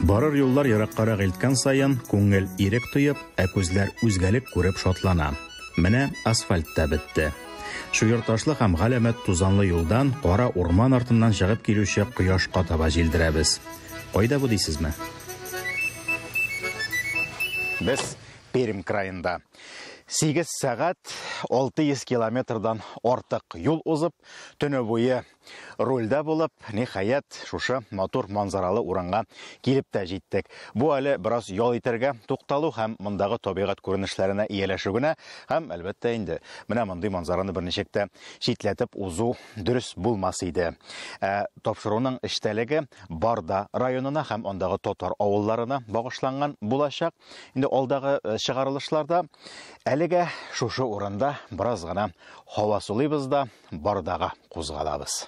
Барыр юллар ераккарак илткән саен, күңел ирек тоеп, ә күзләр үзгәлек күреп шатлана. Менә асфальт та бетте. Чуерташлы һәм галәмәт тузанлы юлдан кара урман артыннан чыгып килүче кояшка таба җилдерәбез. Кайда бу дисезме? Без Пермь краенда. 8 сәгать 600 километрдан артык юл узып, төне буе рульдә булып, ниһаять, шушы матур манзаралы урынга килеп тә җиттек. Бу әле бераз ял итәргә тукталу һәм мондагы табигать күренешләренә ияләшү генә һәм, әлбәттә инде, менә мондый манзараны берничек тә читләтеп узу дөрес булмас иде. Ә тапшыруның эчтәлеге Барда районына һәм андагы татар авылларына багышланган булачак. Инде алдагы э, чыгарылышларда әлегә шушы урында бераз гына һава сулыйбыз да Бардага кузгалабыз.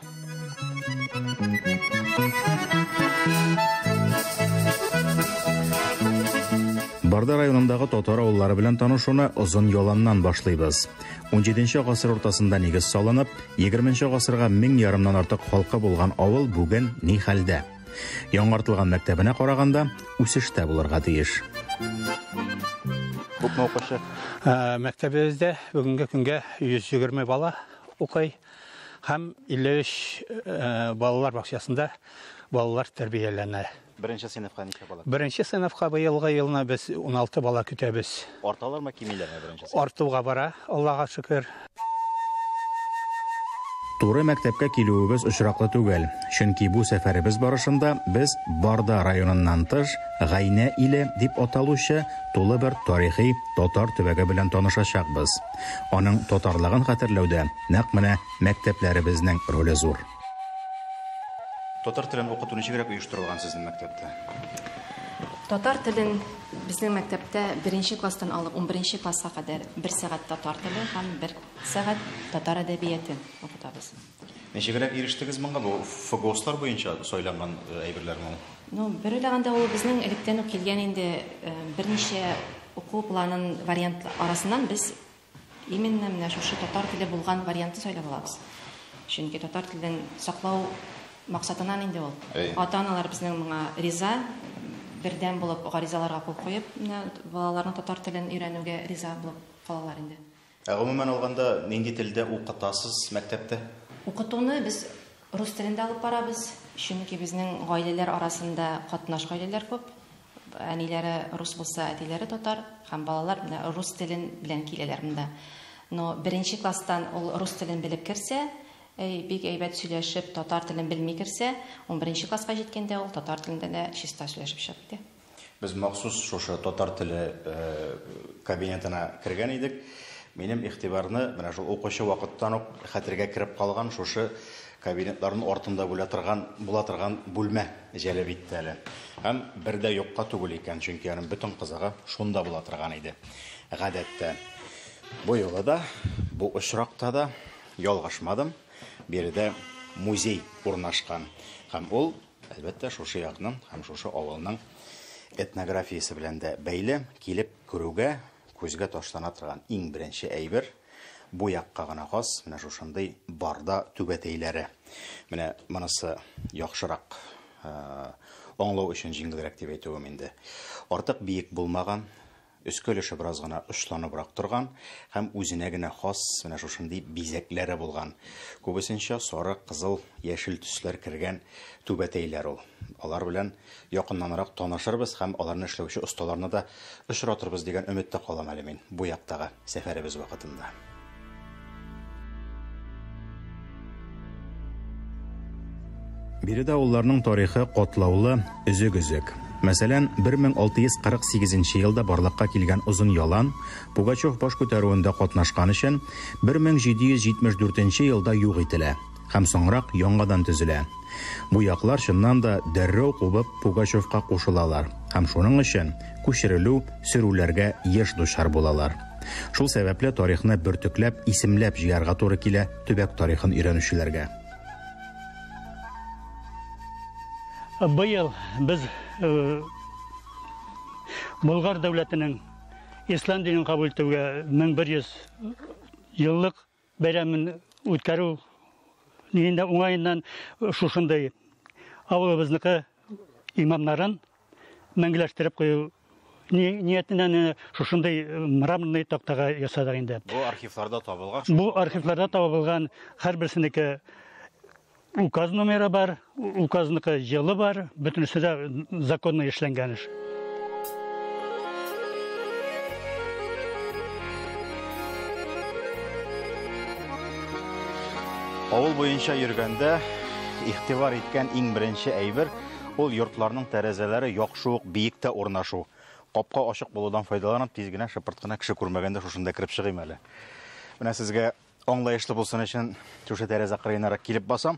Барда районындагы татар авыллары белән танышуны Озын Яланнан башлыйбыз. 17 гасыр уртасында нигез салынып, 20 гасырга мең ярымнан артык халкы булган авыл бүген ни хәлдә? Яңартылган мәктәбенә караганда, үсештә булырга тиеш. Күпме укучы? Мәктәбебездә бүгенге көнгә 120 бала укый һәм 53 балалар бакчасында балалар тәрбияләнә. Беренче сыйныфка ничә бала? Беренче сыйныфка быелгы елны без 16 бала көтәбез. Арталармы, кимиләрме беренче сыйныф? Артуга бара, Аллага шөкер. Туры мәктәпкә килүебез очраклы түгел, чөнки бу сәфәребез барышында без Барда районыннан тыш Гайнә иле дип аталучы тулы бер тарихи татар төбәге белән танышачакбыз. Аның татарлыгын хәтерләүдә нәкъ менә мәктәпләребезнең роле зур. Татар телен укыту ничегрәк оештырылган сезнең мәктәптә? Татар телен безнең мәктәптә беренче класстан алып унберенче класска кадәр бер сәгать татар теле һәм бер сәгать татар әдәбияты укытабыз. Ничегрәк ирештегез моңа? Бу ФГОСлар буенча сайланган әйберләрме ул? Ну, бер уйлаганда ул безнең электән үк килгән инде берничә уку планын вариант арасыннан без Именно менә шушы татар теле булган вариантны сайлап алабыз. Чөнки татар телен саклау максатыннан инде ул. Ата-аналар безнең моңа риза, бердәм булып гаризаларга кул куеп, менә балаларның татар телен өйрәнүгә риза булып калалар инде. Ә гомумән алганда, нинди телдә укытасыз мәктәптә? Укытуны без рус телендә алып барабыз, чөнки безнең гаиләләр арасында катнаш гаиләләр күп. Әниләре рус булса, әтиләре татар, һәм балалар менә рус телен белән киләләр монда. Но беренче класстан ул рус телен белеп керсә, әй, бик әйбәт сөйләшеп, татар телен белми керсә, унберенче класска җиткәндә ул татар телендә дә чиста сөйләшеп чыгып китә. Без махсус шушы татар теле кабинетына кергән идек. Минем игътибарны менә шул укучы вакыттан ук хәтергә кереп калган шушы кабинетларның артында була торган, була торган бүлмә җәлеп итте әле. Һәм бер дә юкка түгел икән, чөнки аның бөтен кызыгы шунда була торган иде. Гадәттә. Бу юлы да, бу очракта да ялгышмадым. Биредә музей урнашкан. Һәм ул, әлбәттә, шушы якның һәм шушы авылның этнографиясе белән дә бәйле. Килеп керүгә күзгә ташлана торган иң беренче әйбер бу якка гына хас менә шушындый барда түбәтәйләре. Менә монысы яхшырак аңлау өчен җиңелрәк дип әйтүем инде. Артык биек булмаган, өске өлеше бераз гына очланыбрак торган һәм үзенә генә хас менә шушындый бизәкләре булган. Күбесенчә сары, кызыл, яшел төсләр кергән түбәтәйләр ул. Алар белән якыннанрак танышырбыз һәм аларны эшләүче осталарны да очратырбыз дигән өметтә калам әле мин бу яктагы сәфәребез вакытында. Биредә авылларның тарихы катлаулы, өзек-өзек. Мәсәлән, 1648 елда барлыкка килгән Озын Ялан, Пугачев баш күтәрүендә катнашкан өчен, 1774 елда юк ителә һәм соңрак яңадан төзелә. Бу яклар чыннан да дәррәү кубып Пугачевка кушылалар һәм шуның өчен күчерелү, сөрүләргә еш дучар булалар. Шул сәбәпле тарихны бөртекләп, исемләп җыярга туры килә төбәк тарихын өйрәнүчеләргә. Быел без Болгар дәүләтенең ислам динен кабул итүгә 1100 еллык бәйрәмен үткәрү нигендә уңаеннан шушындый авылыбызныкы имамнарын мәңгеләштереп кую ниятеннән шушындый мраморный тактага ясадык инде. Бу архивларда табылган. Бу архивларда табылган, һәрберсенеке указ номеры бар, указныкы елы бар, бөтенесе дә законно эшләнгән эш. Авыл буенча йөргәндә игътибар иткән иң беренче әйбер ул йортларның тәрәзәләре яхшы ук биектә урнашу. Капка ачык булудан файдаланып, тиз генә шыпырт кына кеше күрмәгәндә шушында кереп чыгыйм әле. Менә сезгә аңлаешлы булсын өчен шушы тәрәзә кырыенарак килеп басам.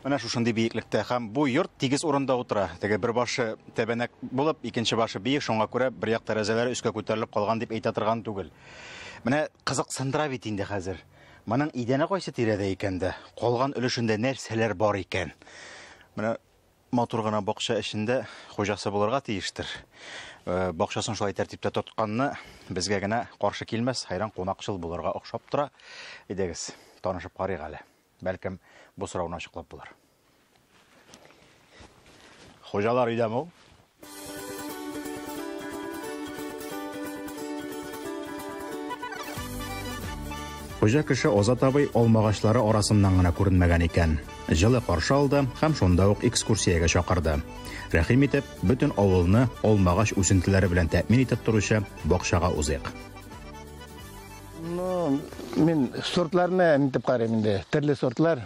Менә шушындый биеклектә һәм бу йорт тигез урында утыра. Теге бер башы тәбәнәк булып, икенче башы биек, шуңа күрә бер як тәрәзәләре өскә күтәрелеп калган дип әйтә торган түгел. Менә кызыксындыра бит инде хәзер. Моның идәне кайсы тирәдә икән дә, калган өлешендә нәрсәләр бар икән? Менә матур гына бакча эчендә хуҗасы булырга тиештер. Бакчасын шулай тәртиптә тотканны безгә генә каршы килмәс, хәйран кунакчыл булырга охшап тора. Әйдәгез, танышып карыйк әле. Бәлкем бу сорауны ачыклап булыр. Хуҗалар өйдәме ул? Хуҗа кеше Азат абый алмагачлары арасыннан гына күренмәгән икән. Җылы каршы алды һәм шунда ук экскурсиягә чакырды. Рәхим итеп, бөтен авылны алмагач үсентеләре белән тәэмин итеп торучы бакчага узыйк. Ну, мин сортларны нитеп карыйм инде. Төрле сортлар,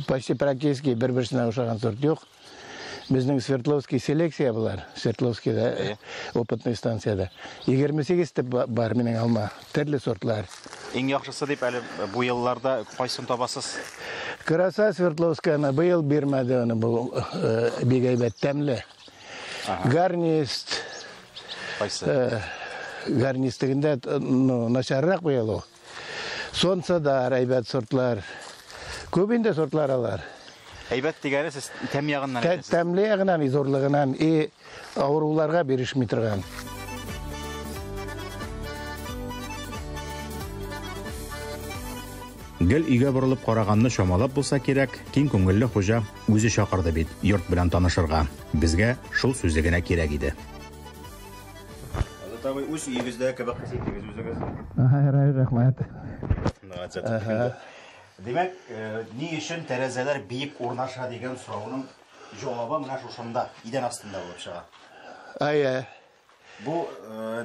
почти практически бер-берсенә охшаган сорт юк. Безнең Свердловский селекция булар, Свердловскийда опытный станцияда. 28 төп бар минем алма, төрле сортлар. Иң яхшысы дип әле бу елларда кайсын табасыз? Краса Свердловскаяны быел бирмәде аны, бу бик әйбәт, тәмле. Гарнист. Кайсы? Гарнист дигәндә, ну, начаррак быел ул. Солнцедар әйбәт сортлар. Күп инде сортлар алар. Әйбәт дигәне сез тәм ягыннан әйтәсез. Тәмле ягыннан, зурлыгыннан и авыруларга бирешми торган. Гел өйгә борылып караганны чамалап булса кирәк, киң күңелле хуҗа үзе чакырды бит йорт белән танышырга. Безгә шул сүзе генә кирәк иде. Азат абый, үз өегездә кебек хис итегез үзегез. Рәхмәт. Димәк, ни өчен тәрәзәләр биек урнаша дигән сорауның җавабы менә шушында, идән астында булып чыга. Әйе. Бу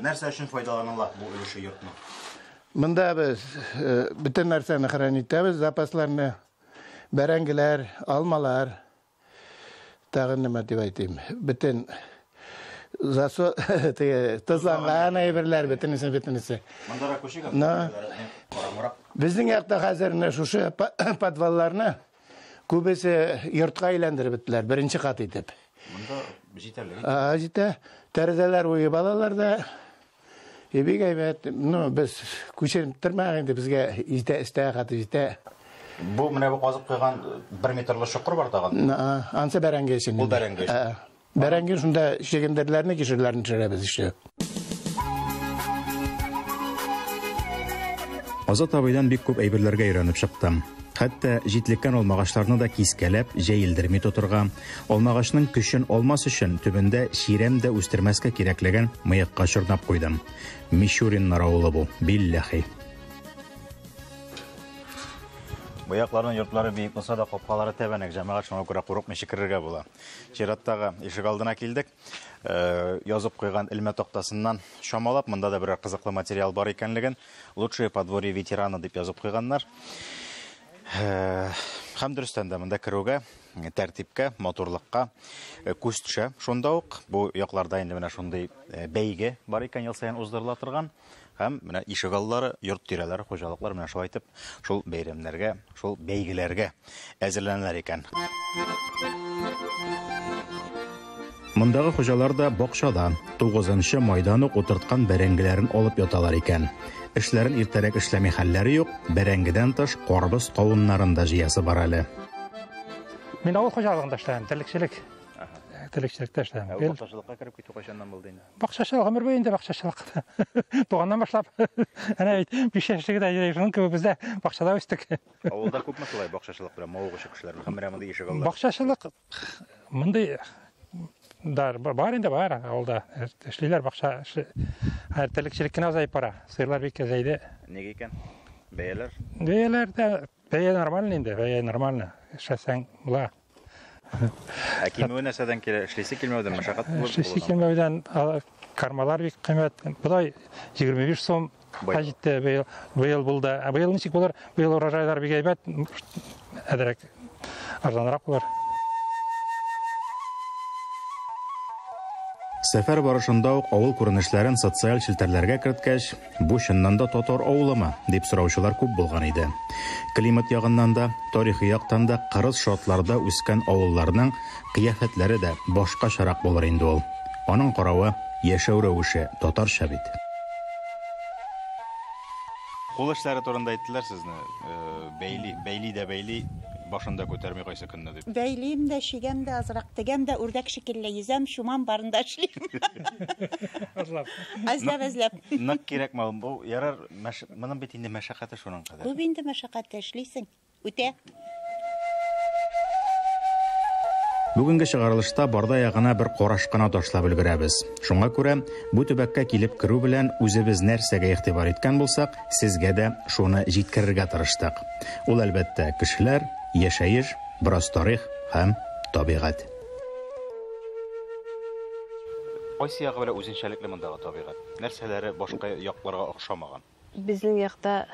нәрсә өчен файдаланыла бу өлеше йортның? Монда без бөтен нәрсәне хранить итәбез, запасларны, бәрәңгеләр, алмалар, тагын нәмә дип әйтим, бөтен засо, теге тозланган әйберләр, бөтенесе, бөтенесе. Мондарак күчик, караңгырак. Безнең якта хәзер менә шушы подвалларны күбесе йортка әйләндереп беттеләр, беренче кат итеп. Монда җитәрлек. Җитә. Тәрәзәләр уеп алалар да. И бик әйбәт. Ну, без күчереп тормаган инде, безгә җитә, өстә каты җитә. Бу менә бу казып куйган 1 метрлы чокыр бар тагын. Ансы бәрәңге өчен. Ул бәрәңге өчен. Бәрәңге шунда чөгендерләрне, кишерләрне төшерәбез еще. Азат абыйдан бик күп әйберләргә өйрәнеп чыктым. Хәтта җитлеккән алмагачларны да кискәләп, җәелдерми тотырга, алмагачның көчен алмас өчен төбендә чирәм дә үстермәскә кирәклеген мыекка чорнап куйдым. Мичуриннар авылы бу, билләхи. Бу якларның йортлары биек булса да, капкалары тәбәнәк, җәмәгать, шуңа күрә курыкмыйча керергә була. Чираттагы ишек алдына килдек. Язып куйган элмә тактасыннан чамалап, монда да берәр кызыклы материал бар икәнлеген, лучшее подворье ветерана дип язып куйганнар. Һәм дөрестән дә монда керүгә, тәртипкә, матурлыкка күз төшә. Шунда ук бу якларда инде менә шундый бәйге бар икән, ел саен уздырыла торган. Һәм менә ишек аллары, йорт тирәләре, хуҗалыклар менә шулай итеп шул бәйрәмнәргә, шул бәйгеләргә әзерләнәләр икән. Мондагы хуҗалар да бакчада 9 майдан ук утырткан бәрәңгеләрен алып яталар икән. Эшләрен иртәрәк эшләми хәлләре юк, бәрәңгедән тыш карбыз кавыннарын да җыясы бар әле. Мин авыл хуҗалыгында эшләдем, терлекчелек. терлекчелектә эшләдем. Ә бакчачылыкка кереп китү кайчаннан булды инде? Бакчачылык гомер буе инде бакчачылык. Туганнан башлап. Әнә бит 5 яшьлек дә шуның кебек без дә бакчада үстек. Авылда күпме шулай бакчачылык белән мавыгучы кешеләр? Һәм менә мондый ишегаллар. Бакчачылык мондый да бар инде бар авылда. Эшлиләр бакча. Хәзер терлекчелек кенә азаеп бара. Сыерлар бик әзәйде. Нигә икән? Бәяләр? Бәяләр дә бәя нормальный инде, бәя нормально. Эшләсәң була. Ә кимүе нәрсәдән килә? Эшлисе килмәүдән, мәшәкать булып. Эшлисе килмәүдән, кармалар бик кыйммәт. Бодай 25 сум җитте быел, быел булды. Ә быел ничек булыр? Быел урожайлар бик әйбәт, әзрәк арзанрак булыр. Сәфәр барышында ук авыл күренешләрен социаль челтәрләргә керткәч, бу чыннан да татар авылымы, дип сораучылар күп булган иде. Климат ягыннан да, тарихи яктан да кырыс шартларда үскән авылларның кыяфәтләре дә башкачарак булыр инде ул. Аның каравы, яшәү рәвеше татарча бит. Кул эшләре турында әйттеләр сезне, бәйли, бәйли дә бәйли, башын да күтәрми кайсы көнне дип. Бәйлим дә, чигәм дә, азрак тегәм дә, үрдәк шикелле йөзәм, чумам, барын да эшлим. Азлап. Әзләп, әзләп. Нык кирәкме ул? Бу ярар, моның бит инде мәшәкате шуның кадәр. Күп инде мәшәкате, эшлисең. Үтә. Бүгенге чыгарылышта Барда ягына бер караш кына ташлап өлгерәбез. Шуңа күрә бу төбәккә килеп керү белән үзебез нәрсәгә игътибар иткән булсак, сезгә дә шуны җиткерергә тырыштык. Ул әлбәттә кешеләр, яшәеш, бераз тарих һәм табигать. Кайсы ягы белән үзенчәлекле мондагы табигать? Нәрсәләре башка якларга охшамаган? Безнең якта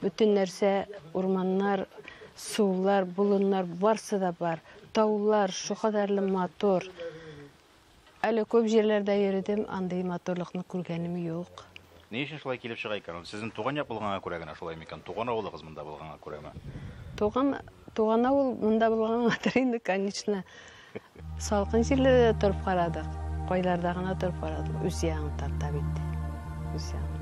бөтен нәрсә, урманнар, сулар, болыннар барсы да бар. Таулар шулкадәрле матур. Әле күп җирләрдә йөрдем, андый матурлыкны күргәнем юк. Ни өчен шулай килеп чыга икән? Ул сезнең туган як булганга күрә генә шулай микән? Туган авылыгыз монда булганга күрәме? Туган авыл монда булгангадыр инде, конечно. Салкын җирләрдә дә торып карадык. Кайларда гына торып карадык. Үз ягын тарта бит. Үз ягын.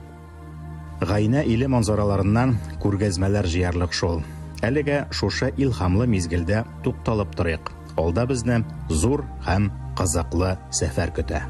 Гайнә иле манзараларыннан күргәзмәләр җыярлык шул. Әлегә шушы илһамлы мизгелдә тукталып торыйк. Алда безне зур һәм кызыклы сәфәр көтә.